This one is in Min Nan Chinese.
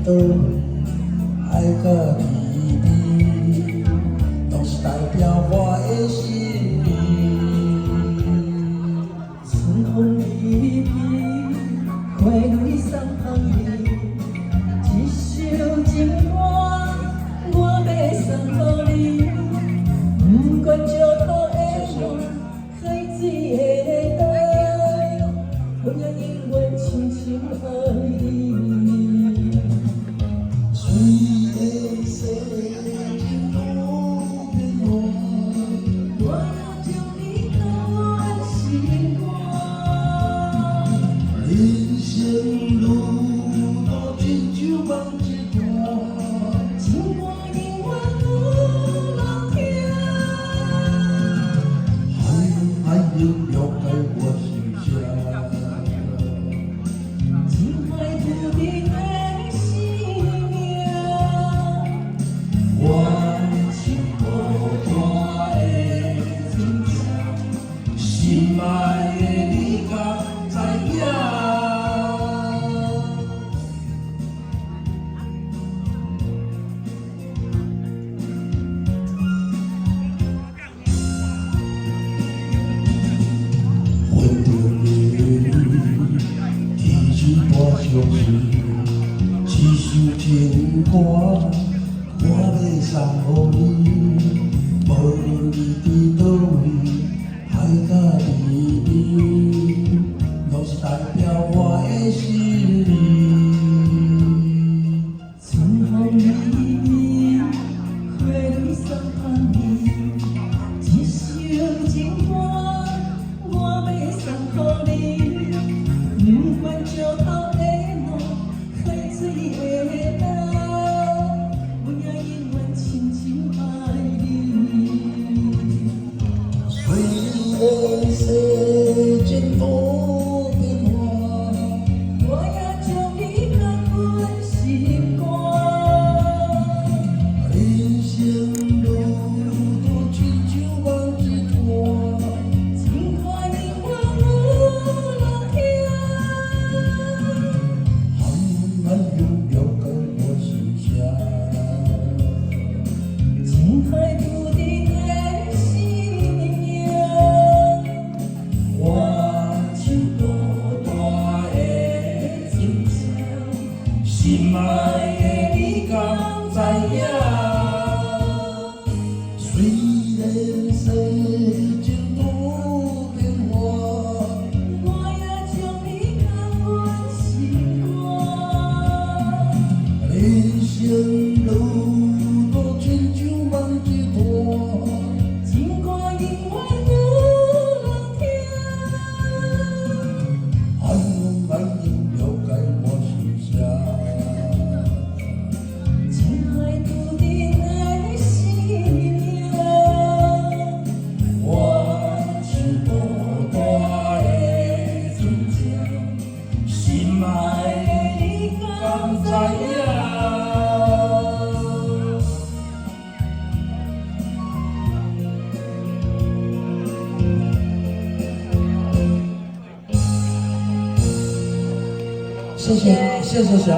佗位，海角天邊，攏是代表我的心意。春風微微，花蕊送予你，一首情歌，我欲送予你。不管石頭會爛，海水會干，我也永遠深深愛你。雖然世情路變換，我也將你放阮心肝。人生路途親像夢一段。情歌永遠有人聽。海海永了解我心聲。情海注定的生命。我唱孤單的情歌，心愛的你敢知影？云中的你，天生我相随，一首情歌，我欲送予你。無論你佇佗位，海角天邊，攏是代表我的心意。春風微微，花蕊送予你，一首情歌，我欲送予你。不管石頭會爛，海水會干，我也永遠深深愛你。雖然世情多變幻，我也將你放阮心肝。人生路途親像夢一段。情歌永遠有人聽。海海永了解我心聲。情海注定的生命。我唱孤單的情歌，心愛的你敢知影？雖然世情多變幻，我也將你放阮心肝。人生路途親像夢一段。情歌永遠有人聽。海海永了解我心聲。情海注定的生命。我唱孤單的情歌，心愛的你敢知影？謝謝，謝謝小。